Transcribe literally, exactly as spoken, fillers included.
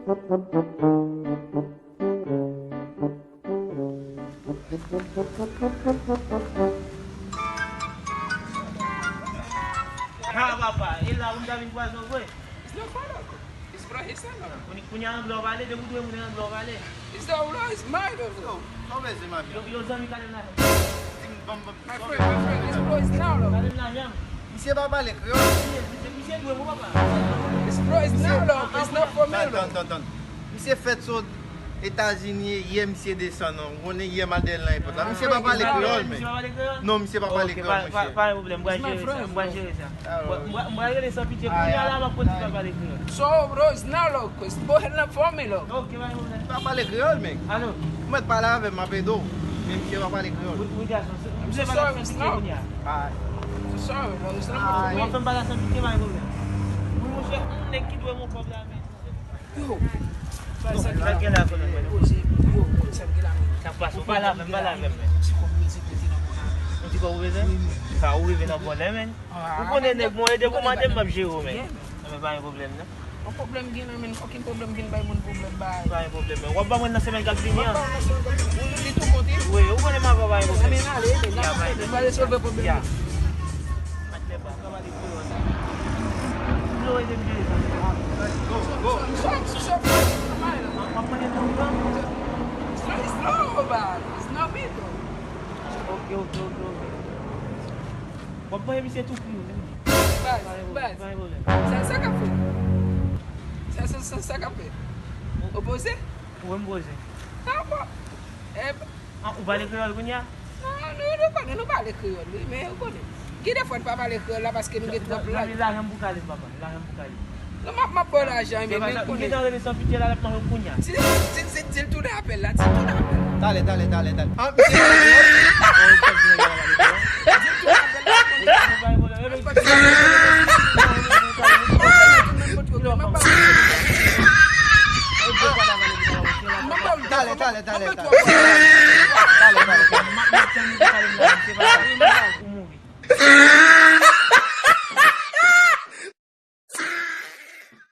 Ha, papa, e la ou ta vin kwaze w vre? It's not fun, uncle. It's bro, it's not, uncle. Kounye a anglè w pale, depi w dwe moun anglè w pale. It's not, no, it's my, uncle. Yo, sa w bezwen, mami? Yo, yo, zanmi, kale m la. Di m, ban m, ban m, My friend, my friend, this bro is now, uncle. Kale m la, janm. Misye pa pale kreyòl. Misye, misye, misye dwe mwen, papa. This bro is now, uncle. It's not for me, uncle. Tann, tann, tann. Misye fèt sot Etazini, yè misye desann, non. Ou konnen yè m al dèyè l nan èpòt la. Misye pa pale kreyòl, men. Misye pa pale kreyòl? Non, misye pa pale kreyòl, monchè. Ok, pa, pa, pa, pa gen pwoblèm. M pral jere sa, m pral jere sa. Mwen, mwen, mwen rele san pitye. Kounye a la, m ap konn si pa pale kreyòl. So, bro, it's now, loco. It's boy, not for me, loco. Ok, pa gen pwoblèm. Pa pale kreyòl, men. Alo? Ou mèt pale avè m, m ap ede w. Men misye pa pale kreyòl. Wi, wi, gason. M vle pale san pitye kounye a. Alright. I'm sorry, bro. It's not for me. W ap fè m pale san pitye, pa gen pwoblèm. Wi, monchè, yon nèg ki dwe m yon kòb la, men. Yo. Sa k gen la, konnen mwen? Yo, sa k gen la, men. Sa k pase? Ou pale avè m, pale avè m, men. Yon ti kòb ou bezwen? Yon ti kòb ou bezwen? Sa ou rive nan bòlè, men. Ou konnen nèg mwen, ede kòmande m, m ap jere w, men. Nan, men pa gen pwoblèm, non. Yon pwoblèm gen, non, men. Fòk yon pwoblèm gen, bay moun pwoblèm, bay. Pa gen pwoblèm, men. W ap ban mwen nan semèn k ap vini an. W ap ban mwen nan semèn k ap vini. Ou li tou konte? Wi, ou konnen m ap ba w, pa gen pwoblèm. Ann ale, men. Ya, bay. Ann ale, sove pwoblèm. Ya. Mwen ede m jere sa. Go, go. M ap mande pou ou, non? Slow, slow, man. It's not me, though. Ok, ok, ok, ok. W ap mande misye tou pri, wi. Baz, baz. Pa gen pwoblèm. Sa, sa k ap fèt? Sa, sa, sa, sa k ap fèt? Ou poze? Wi, m poze. Sa bon. Eh, Ah, ou pale kreyòl kounye a? Non, nou, nou konnen, nou pale kreyòl, wi, men ou konnen. Gen de fwa n pa pale kreyòl la paske nou gen twòp laj. Zanmi, lajan m pou kale, papa, lajan m pou kale. Non, m ap, m ap ba w lajan, men, men ou konnen. Ou gentan rele san pitye la, l ap mande w kounye a. Di, di, di, di l tounen apèl la, di l tounen apèl la. Talè, talè, talè, talè. Ah, misye pale kreyòl? Di l tounen apèl la. Talè, talè, talè, talè. Talè, talè, talè.